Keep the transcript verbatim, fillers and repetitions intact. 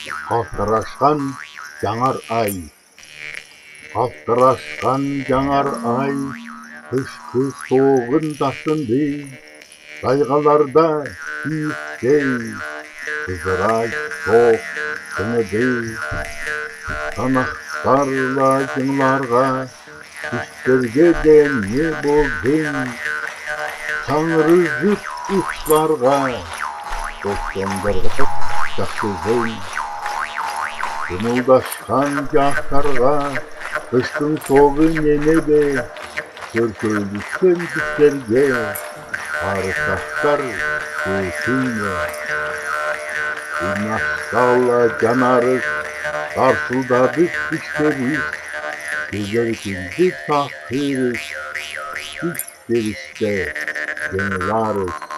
Халтарашхан Яңар ай. Халтарашхан Яңар ай, кышкы соогын тасынды, тайгаларда киикдей пызырай шоқ тынады. Санахтарла йыңларга, киштерге де не болдынъ, саңырыжып ысларга, тостандырып чахсызын. Кымылдашхан чаактарга кыштың соогы неме де, сөркейлискен киштерге сарык чаактар күүкинъе. Уйнашкалла чанарыс, тарсылдадык киштерис, килер килдик саккырыс, киштеристе йырларыс.